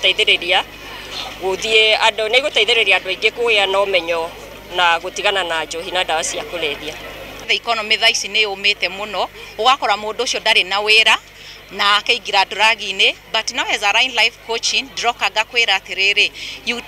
igũteithĩrĩria gũthiĩ andũ nĩ igũteithĩrĩria andũ aingĩ kũgĩa na ũmenyo na gũtigana na njohi na ndawa cia kũrebia. The economy thaa ici nĩ yũmĩte mũno, ũgakora mũndũ ũcio ndarĩ na wĩra na akaingĩra drug-inĩ, but now as a Line Life Coaching ndĩroka ngakwĩra atĩrĩrĩ,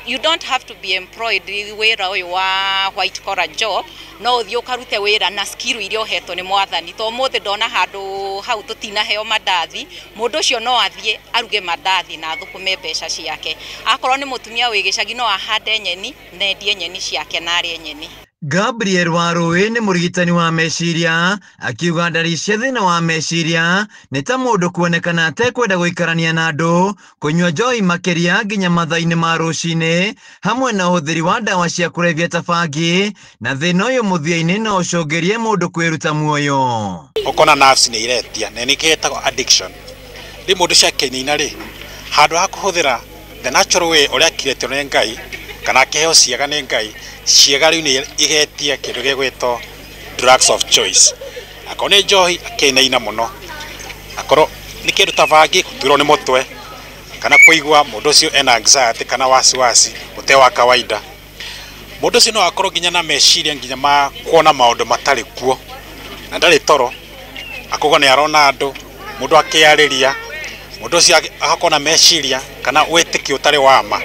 you don't have to be employed wĩra ũyũ wa white collar job, no ũthiĩ ũkarute wĩra na skill iria ũhetwo nĩ mwathani. To ũmũthĩ ndona handũ hau tũtinaheo mandathi, mũndũ ũcio no athiĩ aruge mandathi na athũkũme mbeca ciake. Akorwo nĩ mũtumia wĩ gĩcagi no ahande nyeni na endie nyeni ciake na arĩe nyeni. Gabriel Warũĩ nĩ mũrigitani wa meciria akiuga ndari cia thĩna wa meciria nĩ ta mũndũ kuonekana atekwenda gũikarania na andũ, kũnyua njohi makĩria nginya mathaa-inĩ ma rũcinĩ, hamwe na ũhũthĩri wa ndawa cia kũrebia ta bangi, na thĩna ũyũ mũthia-inĩ no ũcũngĩrie mũndũ kwĩruta muoyo. Ũkona nerves nĩ iretia na nĩkĩo ĩtagwo addiction. Rĩ mũndũ ũcio akĩnina rĩ, handũ ha kũhũthĩra the natural way ũrĩa akirĩtio nĩ Ngai kana akĩheo ciĩga nĩ Ngai, ciĩga rĩu nĩ igetia kĩndũ gĩgwĩtwo drugs of choice. Akorwo nĩ njohi akĩinaina mũno, akorwo nĩ kĩndũ ta bangi gũturwo nĩ mũtwe, kana kũigua mũndũ ũcio ena anxiety kana wasiwasi ũte wa kawaida. Mũndũ ũcio no akorwo nginya na meciria nginya ma kuona maũndũ matarĩ kuo na ndarĩ toro, akauga nĩ arona andũ, mũndũ akĩarĩria, mũndũ ũcio agakorwo na meciria kana wĩtĩkio ũtarĩ wa ma.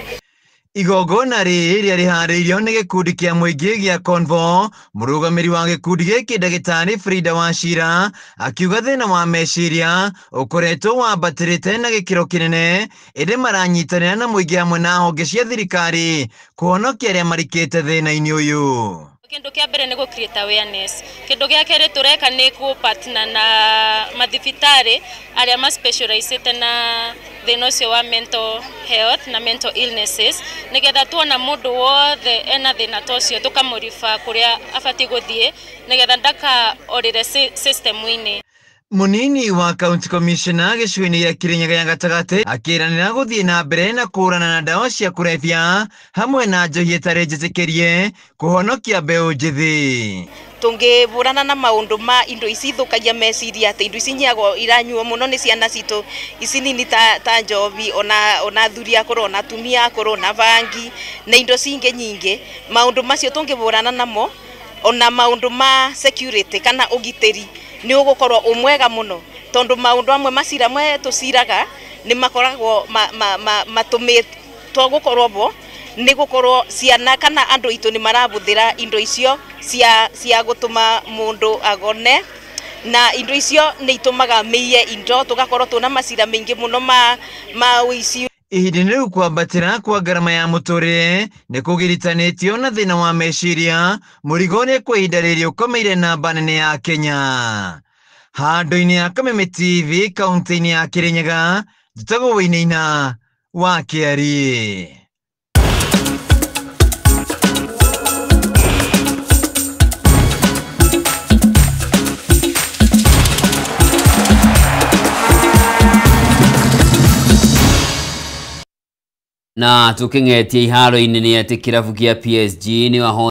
Igongona rĩrĩ rĩrĩa rĩharĩirio nĩ gĩkundi kĩa mũingĩ gĩa Convo, mũrũgamĩrĩri wa gĩkundi gĩkĩ ndagĩtarĩ Frida Wachira akiuga thĩna wa meciria ũkoretwo wambatĩrĩte na gĩkĩro kĩnene, ĩndĩ maranyitanĩra na mũingĩ hamwe na honge cia thirikari kũhonokia arĩa marikĩte thĩna-inĩ ũyũ. Kĩndũ kĩa mbere nĩ gũ create awareness. Kĩndũ gĩa kerĩ tũreka nĩ kũ partner na mathibitarĩ arĩa ma specializĩte na thĩna ũcio wa mental health na mental illnesses, nĩgetha tuona mũndũ wothe ena thĩna ta ũcio tũkamũriba kũrĩa abatiĩ gũthiĩ nĩgetha ndakaorĩre system-inĩ. Munini wa County Commissioner gĩcigo-inĩ gĩa Kirinyaga ya gatagatĩ akĩranĩra gũthiĩ na mbere na kũhũrana na ndawa cia kũrebia hamwe na njohi ĩtarĩ njĩtĩkĩrie kũhonokia mbeũ njĩthĩ. Tũngĩhũrana na maũndũ ma indo ici ithũkagia meciria, atĩ indo ici nyiagwo iranyuo mũno nĩ ciana citũ ici nini ta njohi, ona athuri akũrũ, ona atumia akũrũ, ona bangi na indo cingĩ nyingĩ. Maũndũ macio tũngĩhũrana namo, ona maũndũ ma security kana ũgitĩri nĩ ũgũkorwo ũmwega mũno, tondũ maũndũ amwe macira mwe tũciraga nĩ makoragwo matũmĩtwo gũkorwo bo nĩ gũkorwo ciana kana andũ aitũ nĩ marabũthĩra indo icio cia gũtũma mũndũ agone, na indo icio nĩ itũmaga mĩiye indo, tũgakorwo tũna macira maingĩ mũno ma ũici. Ihinda-inĩ rĩu kwambatĩra kwa ngarama ya mũtũrĩre nĩ kũgiritanĩtio na thĩna wa meciria, mũrigo ũrĩa kwa ihinda rĩrĩ ũkomeire namba nene ya Kenya. Handũ-inĩ ya Kameme TV kaunti-inĩ ya Kirinyaga, njĩtagwo Wainaina wa Kĩariĩ. Na tuking'etie iharo-inĩ nĩ atĩ kĩrabu kĩa PSG nĩ waho